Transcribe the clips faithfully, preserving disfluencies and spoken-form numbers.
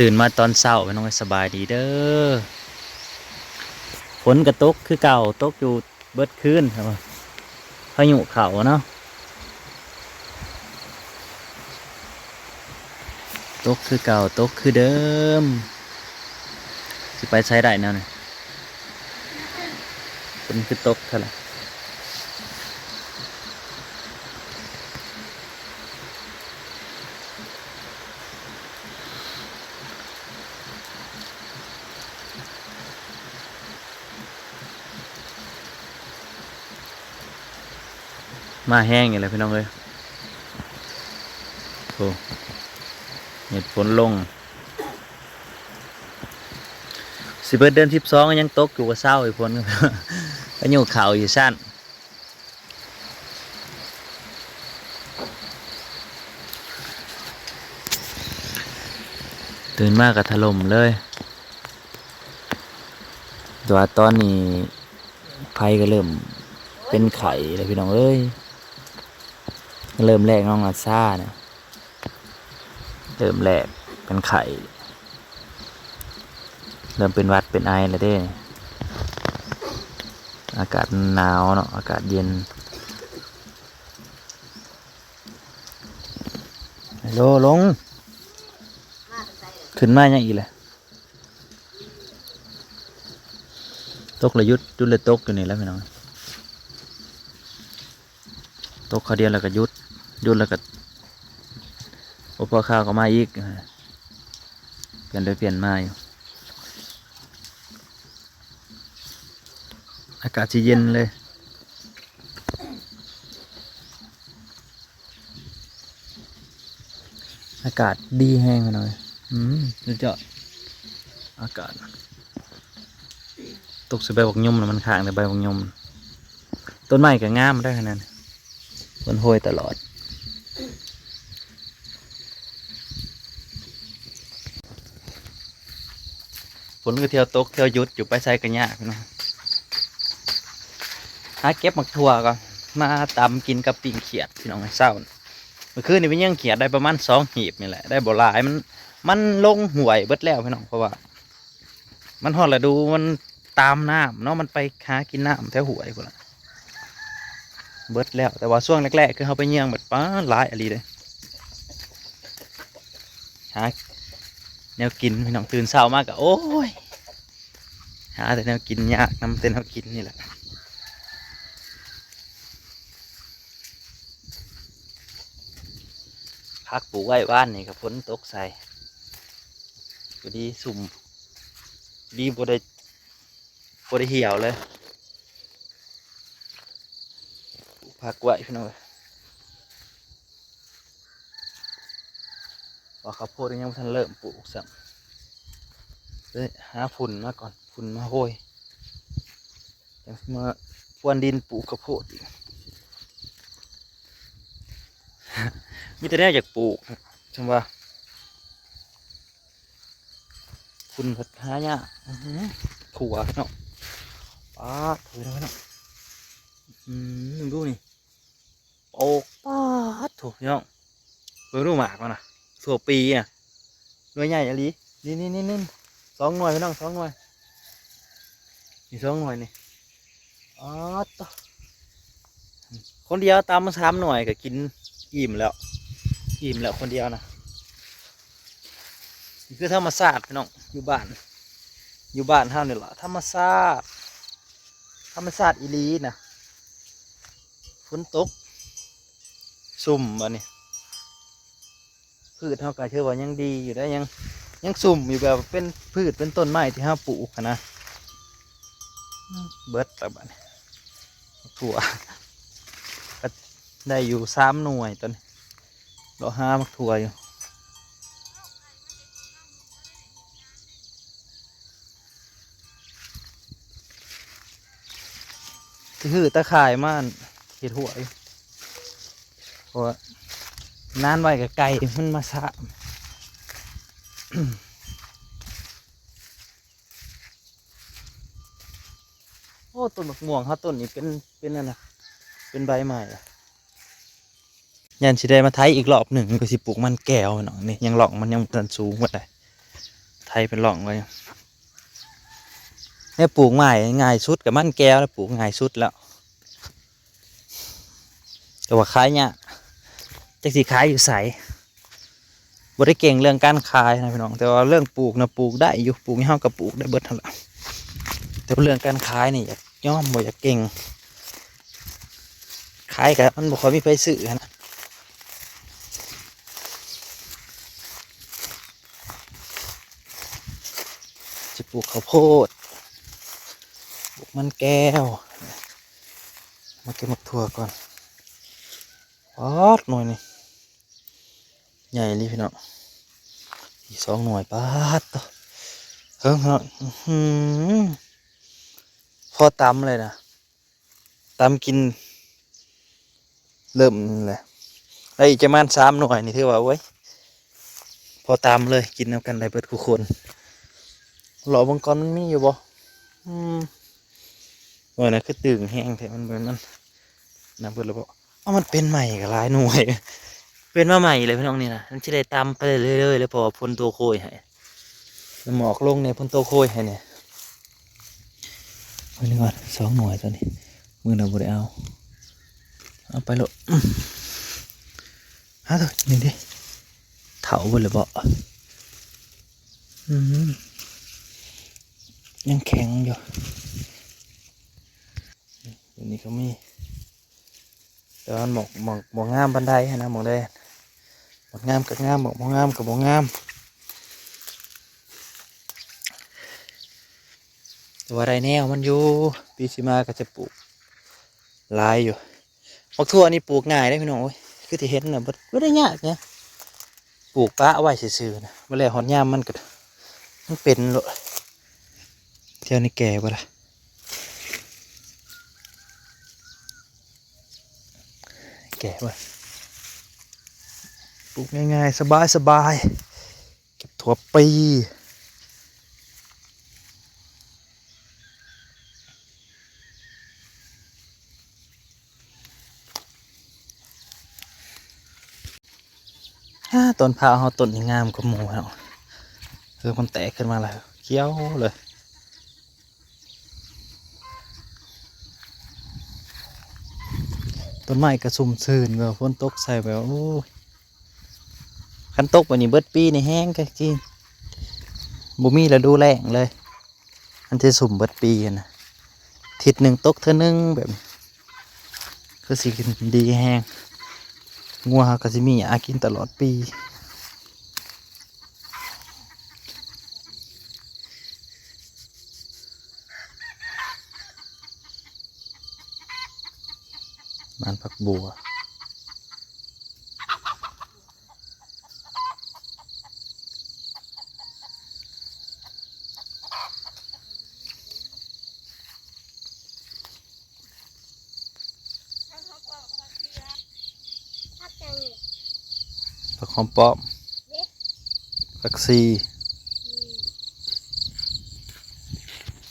ตื่นมาตอนเช้าพี่น้อง สบายดีเด้อ ฝนก็ตกคือเก่า ตกอยู่เบิดคืนครับ พายุเข้าเนาะ ตกคือเก่า ตกคือเดิม สิไปไสได้แนวนี้ ฝนคือตกเท่าไหร่ มาแฮงอยู่แล้วพี่น้องเอ้ย โอ้ เม็ดฝนลง สิเบิดเดือนสิบสองยังตกอยู่ บ่เซาอีก ฝน พายุเข้าอยู่ซั้น ตื่นมาก็ถล่มเลย แต่ว่าตอนนี้ไผก็เริ่มเป็นไข้แล้วพี่น้องเอ้ย เริ่มแรกน้องอาซาเนี่ย เริ่มแรกเป็นไข้ เริ่มเป็นหวัดเป็นไอแล้วเด้ อากาศหนาวเนาะ อากาศเย็น ฮัลโหล ลง ขึ้นมายังอีกเลย ตกแล้วหยุด หยุดแล้วตกอยู่นี่แหละพี่น้อง ตกคราวเดียวแล้วก็หยุด หยุดแล้วก็ โอ้ พอข้าวก็มาอีก เปลี่ยนไปเปลี่ยนมาอยู่ อากาศสิเย็นเลย อากาศดีแฮงพี่น้อง อืม สุดยอด อากาศ ตกใส่ใบบักยมแล้วมันค้างแต่ใบบักยม ต้นไม้ก็งามได้ขนาดนั้น มันโหยตลอด ฝนก็เที่ยวตกเที่ยวหยุดอยู่ ไปไสก็ยากเนาะ หาเก็บหมากถั่วก่อน มาตำกินกับปิ้งเขียดพี่น้อง เช้านี่ เมื่อคืนนี่ไปยิงเขียดได้ประมาณสองหีบนี่แหละ ได้บ่หลาย มัน มันลงห้วยเบิดแล้วพี่น้อง เพราะว่า มันฮอดฤดู มันตามน้ำเนาะ มันไปหากินน้ำแถวห้วยพู้นล่ะ เบิดแล้ว แต่ว่าช่วงแรกๆ คือเฮาไปยิงแบบ ป๊าด หลายอีหลีเด้ หาแนวกินพี่น้อง ตื่นเช้ามาก็ โอ้ย หาแต่แนวกิน ยากนำแต่แนวกินนี่แหละ ผักปลูกไว้วานนี่ก็ฝนตกใส่ พอดีซุ่ม ดีบ่ได้ บ่ได้เหี่ยวเลย ปลูกผักไว้พี่น้องเอ้ย ว่าข้าวโพดยังบ่ทันเริ่มปลูกซ้ำ เอ้ย หาฝุ่นมาก่อน ฝุ่นมาโหย จั่งสิมาพรวนดินปลูกข้าวโพดอีก มีแต่แนวอยากปลูก จั่งว่า ฝุ่นพัดหายาก อื้อหือ ถั่วเนาะ ป๊าด ถั่วเนาะ อืม ดูนี่ โอ้ ป๊าด ถั่วพี่น้อง เบิ่งดูหมากมันน่ะ ถั่วปีน่ะ หน่วยใหญ่อีหลี นี่ นี่ นี่ นี่ สองหน่วยพี่น้อง สองหน่วย นี่สองหน่วยนี่ อ๋อ ตะ คนเดียวตำมาสามหน่วยก็กินอิ่มแล้ว อิ่มแล้วคนเดียวนะ นี่คือธรรมชาติพี่น้อง อยู่บ้าน อยู่บ้านเฮานี่ล่ะ ธรรมชาติ ธรรมชาติอีหลีนะ ฝนตก ซุ่มบัดนี้ พืชเฮาก็ถือว่ายังดีอยู่ได้ ยัง ยังซุ่มอยู่ แบบเป็นพืชเป็นต้นไม้ที่เฮาปลูกหั้นนะ อืม เบิดแล้วบัดนี้ ถั่ว ก็ได้อยู่สามหน่วยตอนนี้ เลาะหาหมากถั่วอยู่ ถือตะข่ายมาเฮ็ดหัวอยู่ เพราะว่านานไว้ก็ไก่มันมาซะ โอ้ ต้นบักม่วงเฮาต้นนี้เป็น เป็นนั่นน่ะ เป็นใบใหม่อะ ย่านสิได้มาไถอีกรอบหนึ่ง ก็สิปลูกมันแก้วเนาะ นี่ยังร่องมันยังบ่ทันสูงปานใด ไถเป็นร่องไว้ เนี่ยปลูกไม้ง่ายสุดกับมันแก้วแล้ว ปลูกง่ายสุดแล้ว แต่ว่าขายยาก จักสิขายอยู่ไส บ่ได้เก่งเรื่องการขายนะพี่น้อง แต่ว่าเรื่องปลูกนะปลูกได้อยู่ ปลูกให้เฮาก็ปลูกได้เบิดหั่นล่ะ แต่ว่าเรื่องการขายนี่อยากยอม บ่อยากเก่ง ขายก็มันบ่ค่อยมีไผซื้อหั้นนะ สิปลูกข้าวโพด ปลูกมันแก้ว มาเก็บหมากถั่วก่อน ป๊อด หน่วยนี่ ใหญ่เลยพี่น้อง อีกสองหน่วย ป๊าดโต เฮิงเนาะ อื้อหือ พอตำเลยนะ ตำกิน เริ่มเลย ได้อีกประมาณสามหน่วยนี่ถือว่า โอ้ย พอตำเลย กินนำกันได้เบิดทุกคน เลาะเบิ่งก่อนมันมีอยู่บ่ อืม หน่วยนั้นคือตึงแฮงแท้ มัน มัน มัน นั่นเบิดแล้วบ่ เอ้า มันเป็นใหม่ก็หลายหน่วย เป็นมาใหม่เลยพี่น้องนี่นะ มันสิได้ตำไปเรื่อยๆเลย เพราะว่าฝนตกโคยให้ หมอกลงเนี่ย ฝนตกโคยให้เนี่ย เอานี่ก่อน สองหน่วยตัวนี้ มื้อนั้นบ่ได้เอา เอาไปโลด อืม หาตัวนี่ดิ เฒ่าเบิดแล้วบ่ อืม ยังแข็งอยู่ อันนี้ก็มี แต่ว่าหมอก หมอก หมอกงามปานใดหั้นนะ หมอกใด หมอกงามก็งาม หมอกบ่งามก็บ่งาม แต่ว่าได้แนวมันอยู่ ปีสิมาก็จะปลูกหลายอยู่ หมากถั่วนี่ปลูกง่ายเด้พี่น้อง โอ้ย คือที่เห็นน่ะ บ่ บ่ได้ยากนะ ปลูกปะไว้ซื่อๆนะ บ่แล้วฮอดยามมันก็ มันเป็นโลด เที่ยวนี้แก่บ่ล่ะ แก่บ่ ปลูกง่ายๆ สบายๆ เก็บทั่วปี อ่า ต้นพร้าวเฮาต้นนี้งามกว่าหมู่เนาะ คือมันแตกขึ้นมาแล้ว เขียวเลย ต้นไม้ก็ชุ่มชื่นแบบฝนตกใส่แบบ โอ้ คันตกแบบนี้เบิดปีนี่แฮงก็จริง บ่มีฤดูแล้งเลย อันที่ชุ่มเบิดปีหั้นนะ อาทิตย์หนึ่งตกเทื่อหนึ่งแบบนี้ คือสิดีแฮง งัวเขาก็สิมีหญ้ากินตลอดปี มันผักบัว ผักหอมป้อม ผักชี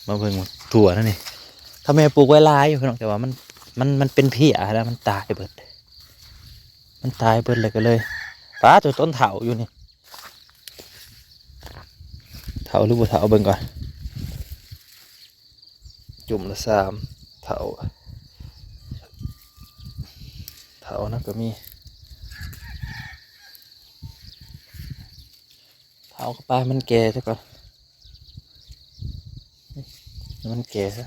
มาเบิ่งหมากถั่วนั่นนี่ ถ้าแม่ปลูกไว้หลายอยู่พี่น้อง แต่ว่ามัน มัน มันเป็นเพี้ยแล้วมันตายเบิด มันตายเบิดเลยก็เลย ป๊าด ตัวต้นเฒ่าอยู่นี่ เฒ่าหรือบ่เฒ่าเบิ่งก่อน จุ่มละสาม เฒ่า เฒ่านะก็มี เฒ่าก็ปล่อยมันแก่ซะก่อน ให้มันแก่ซะ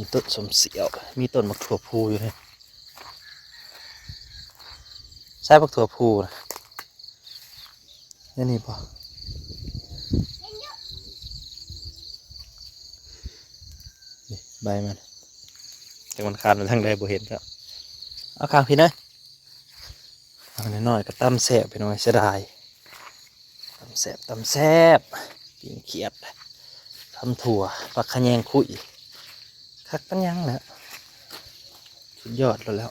มีต้นส้มเสี้ยว มีต้นหมากถั่วพูอยู่นี่ ใช่หมากถั่วพูนะ นี่ นี่ปะ นี่ใบมัน แต่มันขาดมาทางใดบ่เห็นครับ เอาข้างพี่นะ เอาน้อยๆก็ตำแซ่บพี่น้อง เสียดาย ตำแซ่บ ตำแซ่บ ปิ้งเขียด ตำถั่ว ผักขะแยงคุย คักปานหยังนะ สุดยอดแล้วแหละ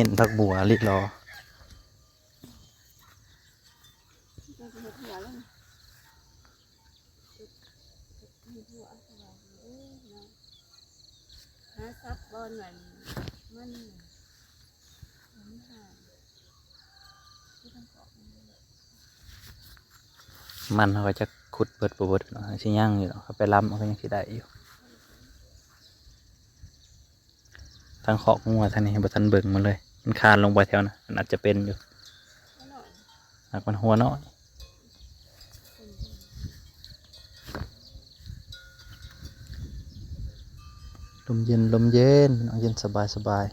ห็นผักบัวลิดรอ หาซับบอลหน่อยมัน มันเขาก็จะขุดเบิดบ่เบิดเนาะ สิยังอยู่เนาะ เขาไปล้ำเขาก็ยังสิได้อยู่ ทางคอกงัวทางนี้บ่ทันเบิ่งมาเลย มันคานลงไปแถวนะ มันอาจจะเป็นอยู่ หากมันหัวน้อย ลมเย็น ลมเย็น เย็นสบายสบาย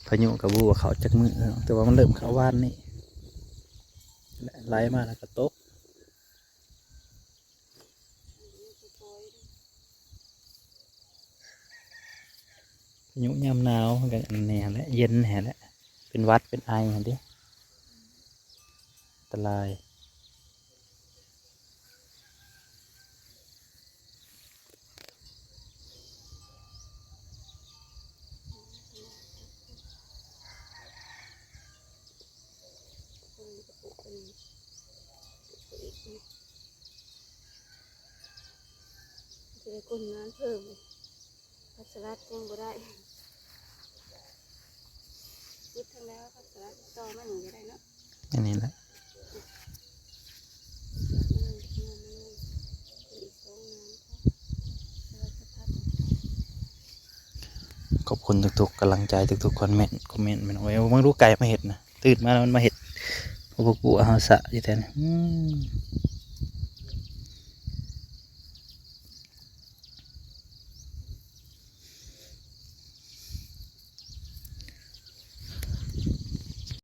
พายุกะบ่ฮู้ว่าเข้าจักมื้อเนาะ แต่ว่ามันเริ่มเข้าวานนี้ ไหลมาแล้วก็ตก พายุยามหนาวมันก็อันนี้แหละ เย็นแหละ เป็นหวัดเป็นไอหั่นเด้ อันตราย จะได้ก้นงานเพิ่มเลย ผักสลัดยังบ่ได้ พุดทั้งแล้วผักสลัดต่อมาหนึ่งก็ได้เนาะ อันนี้แหละ อืมอืมอืมอีกสองงานก็สลัดผัก ขอบคุณทุกๆกำลังใจ ทุกๆคอมเมนต์ คอมเมนต์มัน โอ้ย มึงรู้ไก่มาเห็ดนะ ตื่นมาแล้วมันมาเห็ด พวกกูเอาสะอยู่แทน อืม